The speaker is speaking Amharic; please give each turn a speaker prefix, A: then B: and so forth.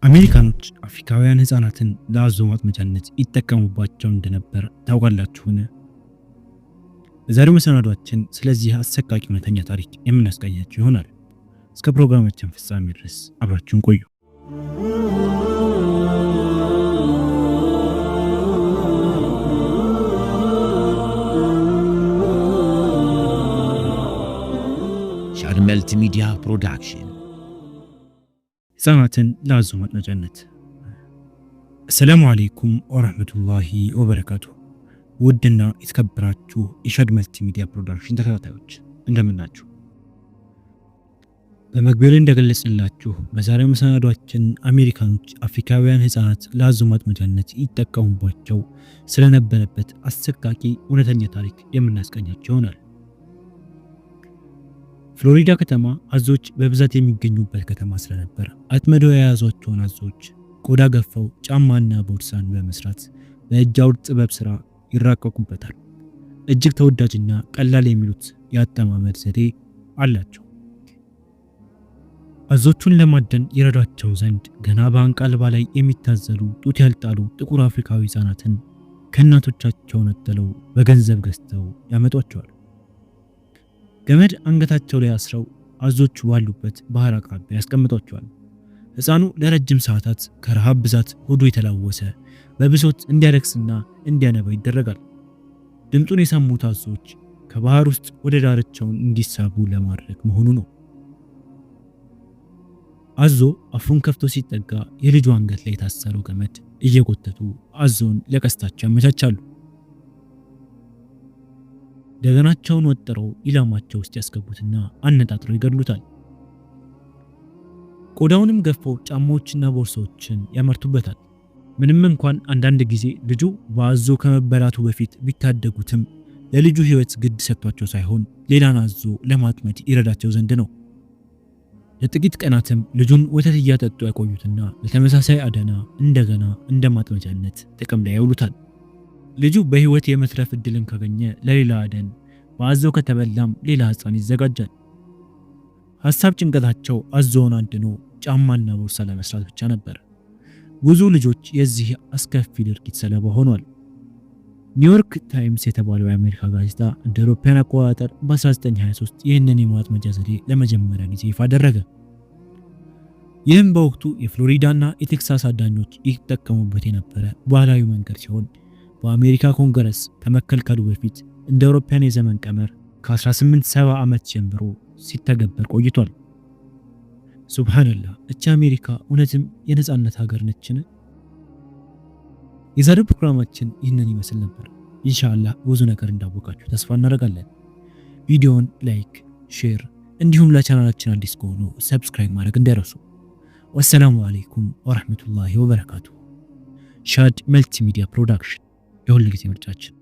A: አሜሪካኖች አፍሪካውያን ሕፃናትን ለአዞ ማጥመጃነት ይጠቀሙባቸው እንደነበር ታውቃላችሁን? በዛሬው መሰናዷችን ስለዚህ አሰቃቂ እውነተኛ ታሪክ የምናስቃኛችሁ ይሆናል። እስከ ፕሮግራማችን ፍጻሜ ድረስ አብራችሁን ቆዩ።
B: ሻድ Multimedia Production።
A: ሕፃናትን ለአዞ ማጥመጃነት። السلام عليكم ورحمة الله وبركاته። ውድና የተከበራችሁ የሻድ Multimedia Production ተከታታዮች እንደምናችሁ። በመግቢያው ላይ እንደገለጽንላችሁ በዛሬው መሰናዷችን አሜሪካኖች አፍሪካውያን ሕፃናት ለአዞ ማጥመጃነት ይጠቀሙባቸው ስለነበረበት አሰቃቂ እውነተኛ ታሪክ የምናስቃኛችሁ ይሆናል። ፍሎሪዳ ከተማ አዞች በብዛት የሚገኙበት ከተማ ስለነበር አጥምደው የያዟቸውን አዞች ቆዳ ገፈው ጫማና ቦርሳን በመስራት በእጅ አውር ጥበብ ስራ ይራቀቁበታል። እጅግ ተወዳጅና ቀላል የሚሉት የአጠማመድ ዘዴ አላቸው። አዞቹን ለማደን ይረዷቸው ዘንድ ገና በአንቀልባ ላይ የሚታዘሉ ጡት ያልጣሉ ጥቁር አፍሪካዊ ሕፃናትን ከእናቶቻቸው ነጥለው በገንዘብ ገዝተው ያመጧቸዋል። ገመድ አንገታቸው ላይ አስረው አዞቹ ባሉበት ባህር አቅራቢያ ያስቀምጧቸዋል። ሕፃኑ ለረጅም ሰዓታት ከረሃብ ብዛት ሆዱ የተላወሰ በብሶት እንዲያለቅስና እንዲያነባ ይደረጋል። ድምጡን የሰሙት አዞች ከባህር ውስጥ ወደ ዳርቻውን እንዲሳቡ ለማድረግ መሆኑ ነው። አዞ አፉን ከፍቶ ሲጠጋ የልጁ አንገት ላይ የታሰረው ገመድ እየጎተቱ አዞን ለቀስታቸው ያመቻቻሉ። ደገናቸውን ወጥረው ኢላማቸው ውስጥ ያስገቡትና አነጣጥረው ይገድሉታል። ቆዳውንም ገፈው ጫማዎችና ቦርሳዎችን ያመርቱበታል። ምንም እንኳን አንዳንድ ጊዜ ልጁ በአዞ ከመበላቱ በፊት ቢታደጉትም ለልጁ ሕይወት ግድ ሰጥቷቸው ሳይሆን ሌላን አዞ ለማጥመድ ይረዳቸው ዘንድ ነው። ለጥቂት ቀናትም ልጁን ወተት እያጠጡ ያቆዩትና ለተመሳሳይ አደና እንደገና እንደ ማጥመጃነት ጥቅም ላይ ያውሉታል። ልጁ በሕይወት የመትረፍ እድልን ካገኘ ለሌላ አደን፣ በአዞ ከተበላም ሌላ ሕፃን ይዘጋጃል። ሀሳብ ጭንቀታቸው አዞውን አድኖ ጫማና ቦርሳ ለመስራት ብቻ ነበር። ብዙ ልጆች የዚህ አስከፊ ድርጊት ሰለባ ሆኗል። ኒውዮርክ ታይምስ የተባለው የአሜሪካ ጋዜጣ እንደ አውሮፓውያን አቆጣጠር በ1923 ይህንን የማጥመጃ ዘዴ ለመጀመሪያ ጊዜ ይፋ አደረገ። ይህም በወቅቱ የፍሎሪዳና የቴክሳስ አዳኞች ይጠቀሙበት የነበረ ባህላዊ መንገድ ሲሆን በአሜሪካ ኮንግረስ ከመከልከሉ በፊት እንደ አውሮፓውያን የዘመን ቀመር ከ1870 ዓመት ጀምሮ ሲተገበር ቆይቷል። سبحان الله፣ እቺ አሜሪካ እውነትም የነጻነት ሀገር ነችን? የዛሬው ፕሮግራማችን ይህንን ይመስል ነበር። ኢንሻአላህ ብዙ ነገር እንዳወቃችሁ ተስፋ እናደርጋለን። ቪዲዮውን like፣ share እንዲሁም ለቻናላችን አዲስ ከሆኑ subscribe ማድረግ እንዳይረሱ። والسلام عليكم ورحمة الله وبركاته። ሻድ Multimedia Production የሁል ጊዜ ምርጫችን።